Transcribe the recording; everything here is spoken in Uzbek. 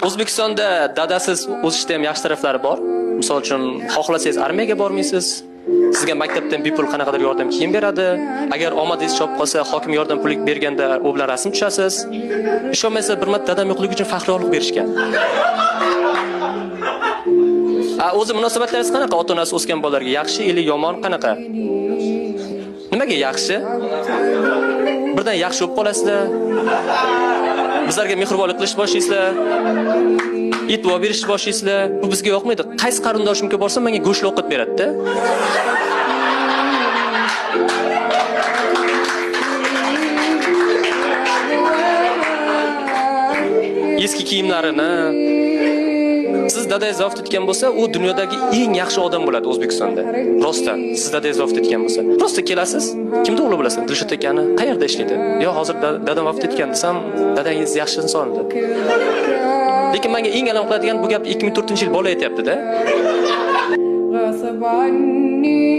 O'zbekistonda dadasiz o'sishda ham yaxshi taraflari bor. Misol uchun, xohlasangiz armiyaga bormaysiz. Sizga maktabdan bepul qanaqadir yordam kiyim beradi. Agar omadingiz chopib qolsa, hokim yordam puli berganda u bilan rasm tushasiz. Ishonmaysiz, bir marta dadam yo'qligi uchun faxriy yorliq berishgan. A o'zi munosabatlaringiz qanaqa ota-onasi o'sgan bolalarga? Yaxshi ili yomon qanaqa? Nimaga yaxshi? Birdan yaxshi bo'lib qolasizlar. Bizlarga mehribonlik qilish boshlaysizlar. E'tibor berishni boshlaysizlar. Bu bizga yoqmaydi. Qaysi qarindoshimga borsam menga go'sht ovqat beradi-da. Eski kiyimlarini. Siz dadangiz vafot etgan bo'lsa, u dunyodagi eng yaxshi odam bo'ladi O'zbekistonda. Rostdan, siz dadangiz vafot etgan bo'lsa. Rosta kelasiz, kimni o'g'li bo'lasan? Dilshod akani qayerda ishlaydi? Yo, hozir dadam vafot etgan desam, dadangiz yaxshi inson dedi. Lekin menga eng alam qiladigan bu gap 2004-yil bola aytyapti-da. غصب عني.